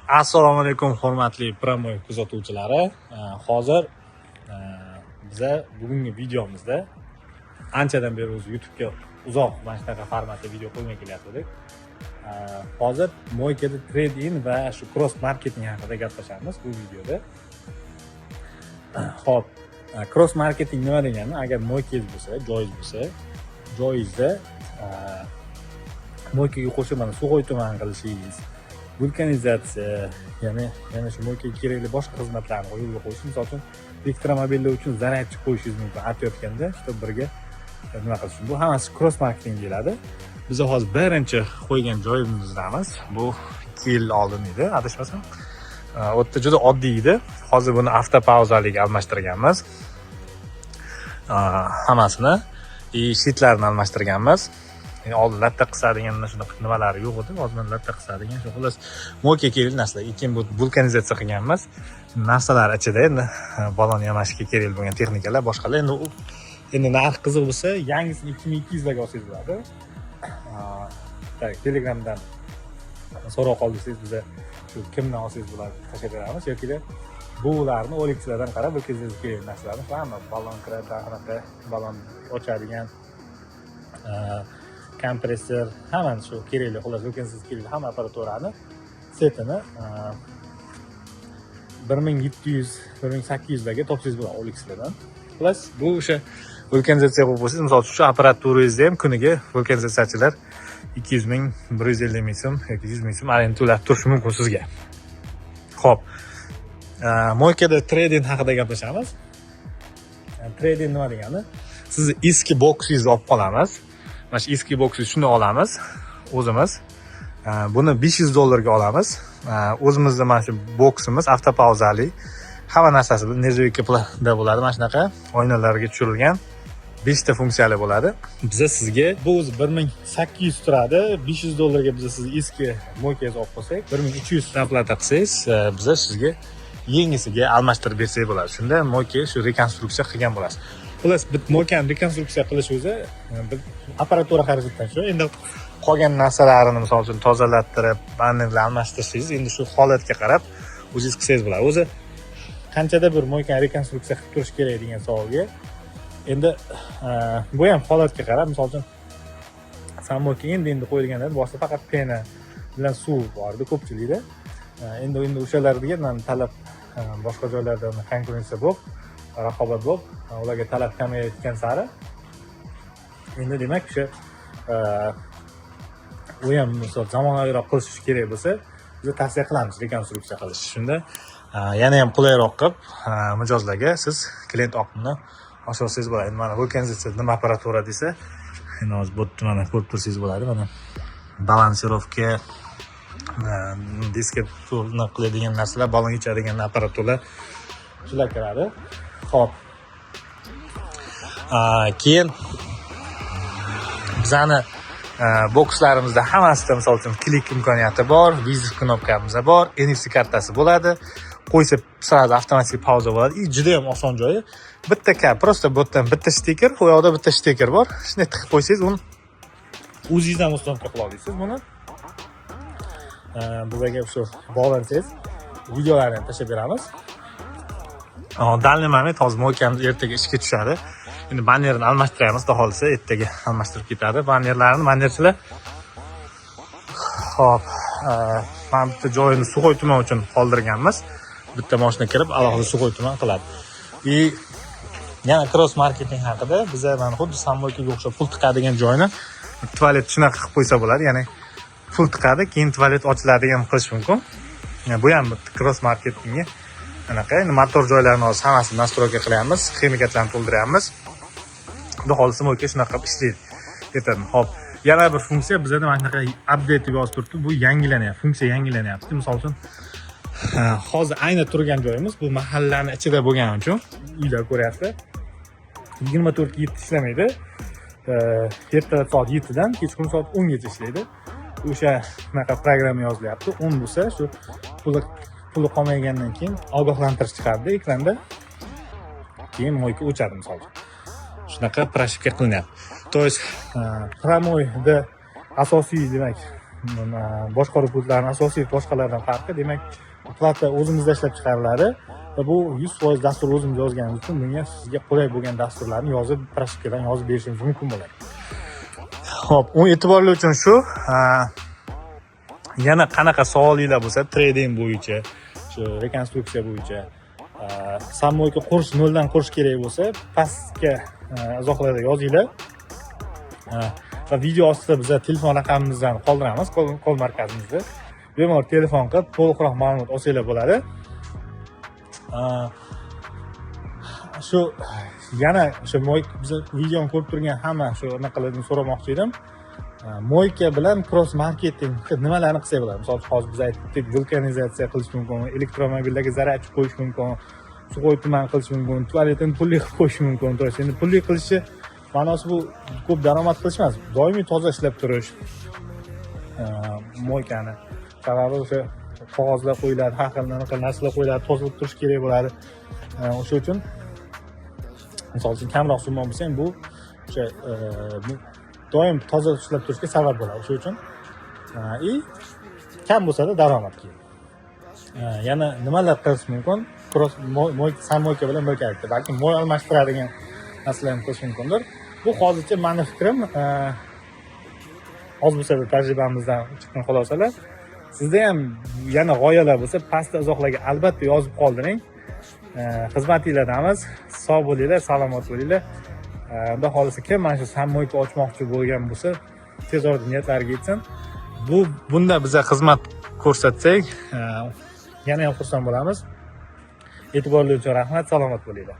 Assalomu alaykum, hurmatli Promoy kuzatuvchilari. Hozir biza bugungi videomizda anchadan beri o'zi YouTube'ga uzoq mana shunaqa formatda video qo'ymay kelyaptik. Hozir мойка da trade in va shu cross marketing haqida gaplashamiz bu videoda. Xo'p, cross marketing nima degani? Agar мойка ngiz bo'lsa, joyingiz bo'lsa, joyingizda мойка ga qo'shib mana сухой tuman qilishingiz, vulkanizatsiya, ya'ni yana shu мойка ga kerakli boshqa xizmatlarni yo'lga qo'yish, misol uchun, elektromobillar uchun zaryadchi qo'yishingiz mumkin artayotganda, чтобы birga nima qilish uchun. Bu hammasi cross marketing deyiladi. Biz hozir birinchi qo'ygan joyimizdamiz. Bu 2 yil oldin edi, adashmasam. U yerda juda oddiy edi. Hozir buni avtopauzaliga almashtirganmiz hammasini и щит larni almashtirganmiz. Endi oldin latta qisadigan mana shunaqa nimalari yo'q edi. Hozir mana latta qisadigan shu, xullas, мойка kerakli narsalar. Keyin bu vulkanizatsiya qilganmiz. Narsalar ichida endi balon yamashga kerak bo'lgan texnikalar, boshqalar. Endi narx qiziq bo'lsa, yangisini 2200 larga olsangiz bo'ladi. Так, Telegramdan so'roq qoldirsangiz, biza shu kimdan olsangiz bo'ladi, tashlab beramiz yokida bularni OLXlardan qarab o'tkazsangiz, kerak narsalarni hamma, balon kiradi, anaqa balon ochadigan kompressor, hammani shu kerakli, xullas, vulkanizatsiya kerakli hamma apparaturani setini 1700, 1800 larga topsangiz bo'ladi OLXlardan. Xullas, bu o'sha vulkanizatsiya qilib qo'ysangiz, misol uchun, shu apparaturangizni ham kuniga vulkanizatsiyachilar 200 ming, 150 ming so'm yoki 100 ming so'm arenda to'lab turishi mumkin sizga. Ho'p, мойка da trade in haqida gaplashamiz. Trade in nima degani? Sizni eski boksingizni olib qolamiz, mana shu eski boksingizni shuni olamiz o'zimiz. Buni 500 dollarga olamiz. O'zimizni mana shu boksimiz avtopauzali, hamma narsasi нержавейка da bo'ladi, mana shunaqa oynalarga tushirilgan, beshta funksiyali bo'ladi. Biza sizga, bu o'zi 1800 turadi, 500 dollarga biza sizni eski мойка ngizni olib qolsak, 1300 оплата qilsangiz, biza sizga yengisiga almashtirib bersak bo'ladi. Shunda мойка shu rekonstruksiya qilgan bo'lasiz. Xullas, мойка ni rekonstruksiya qilish o'zi bir apparatura xarajatdan shu. Endi qolgan narsalarini, misol uchun, tozalattirib, bannerlar almashtirsangiz, endi shu holatga qarab o'zingiz qilsangiz bo'ladi. O'zi qanchada bir мойка ni rekonstruksiya qilib turish kerak degan savolga, endi bu ham holatga qarab. Misol uchun, самомойка endi endi qo'yilganda boshida faqat пена bilan suv bor edi ko'pchilikda. Endi o'shalarga mana talab, boshqa joylarda konkurensiya bo'lib, raqobat bo'lib, ularga talab kamayayotgan sari, endi demak o'sha u ham, misol, zamonaviyroq qilish kerak bo'lsa, biz tavsiya qilamiz rekonstruksiya qilish. Shunda yana ham qulayroq qilib mijozlarga siz klient oqimini oshirsangiz bo'ladi. Endi mana vulkanizatsiya nima apparatura desa, endi hozir bu yerda mana ko'rib tursangiz bo'ladi, mana балансировка, diska nima qiladigan narsalar, balon ichadigan apparaturalar, shular kiradi. Ho'p, keyin bizani bokslarimizda hammasida, misol uchun, klik imkoniyati bor, вызов knopkamiz bor, NFC kartasi bo'ladi. Qo'ysa, сразу avtomatik pauza bo'ladi. И juda ham oson joyi, bitta просто bu yerdan bitta штекер, u yoqda bitta штекер bor, shunday tiqib qo'ysangiz, uni o'zingiz ham установка qila olasiz buni. Bizlarga shu bog'lansangiz, videolarni ham tashlab beramiz. Данный момент hozir мойка miz ertaga ishga tushadi. Endi bannerni almashtiramiz, xudo xohlasa, ertaga almashtirib ketadi bannerlarni bannerchilar. Ho'p, mana bitta joyini сухой tuman uchun qoldirganmiz. Bitta moshina kirib, alohida сухой tuman qiladi. И yana cross marketing haqida: biza mana xuddi самомойка ga o'xshab pul tiqadigan joyini, tualet shunaqa qilib qo'ysa bo'ladi, ya'ni pul tiqadi, keyin tualet ochiladigan qilish mumkin. Yani bu ham bitta cross marketingga anaqa. Endi motor joylarini hozir hammasini настройка qilyapmiz, ximikatlarni to'ldiryapmiz. Xudo xohlasa, мойка shunaqa qilib ishlaydi ertadan. Ho'p, yana bir funksiya bizada mana shunaqa update deb yozib turibdi. Bu yangilanyapti, funksiya yangilanyapti. Misol uchun, hozir ayni turgan joyimiz bu mahallani ichida bo'lgani uchun uylar ko'ryapsiz, 24:7 ishlamaydi. Ertalab soat 7dan kechqurun soat 10gacha ishlaydi. O'sha shunaqa programma yozilyapti. 10 bo'lsa, shu puli qolmagandan keyin ogohlantirish chiqadida ekranda, keyin мойка o'chadi. Misol uchun, shunaqa прошивка qilinyapti. То есть Promoyda asosiy, demak, Boshqaruv pultlarini asosiy boshqalardan farqi, demak, plata o'zimizda ishlab chiqariladi va bu 100% dastur o'zimiz yozganimiz uchun bunga sizga qulay bo'lgan dasturlarni yozib, прошивка dan yozib berishimiz mumkin bo'ladi. Ho'p, u e'tiborli uchun shu. Yana qanaqa savolinglar bo'lsa, trading bo'yicha, shu rekonstruksiya bo'yicha, сам мойка qurish, noldan qurish kerak bo'lsa, pastga izohlarda yozinglar. Va video ostida biza telefon raqamimizni qoldiramiz, call markazimizda bemalol telefon qilib, to'liqroq ma'lumot olsanglar bo'ladi. Shu yana o'sha biza videoni ko'rib turgan hamma shu anaqalardan so'ramoqchi edim. Мойка bilan cross marketing nimalarni qilsak bo'ladi? Misol uchun, hozir biz aytdik, vulkanizatsiya qilish mumkin, elektromobillarga зарядка qo'yish mumkin, сухой tuman qilish mumkin, tualetini pulli qilib qo'yish mumkin. То есть endi pulli qilishi ma'nosi bu ko'p daromad qilish emas, doimiy toza ishlab turish мойка ni. Sababi o'sha qog'ozlar qo'yiladi, har xil anaqa narsalar qo'yiladi, tozalab turish kerak bo'ladi. O'sha uchun, misol uchun, kamroq summa bo'lsa ham, bu o'sha doim toza ushlab turishga sabab bo'ladi. O'sha uchun и kam bo'lsada daromad keladi. Yana nimalar qilish mumkin cross мой сам мойка bilan birgalikda? Balkim moy almashtiradigan narsalar ham qilish mumkindir. Bu hozircha mani fikrim, oz bo'lsada tajribamizdan chiqqan xulosalar. Sizda ham yana g'oyalar bo'lsa, pastda izohlarga albatta yozib qoldiring. Xizmatinglardamiz. Sog' bo'linglar, salomat bo'linglar. Xudo xohlasa, kim mana shu сам мойка ochmoqchi bo'lgan bo'lsa, tez orada niyatlariga yetsin. Bunda biza xizmat ko'rsatsak, yana ham xursand bo'lamiz. E'tiborli uchun rahmat, salomat bo'linglar.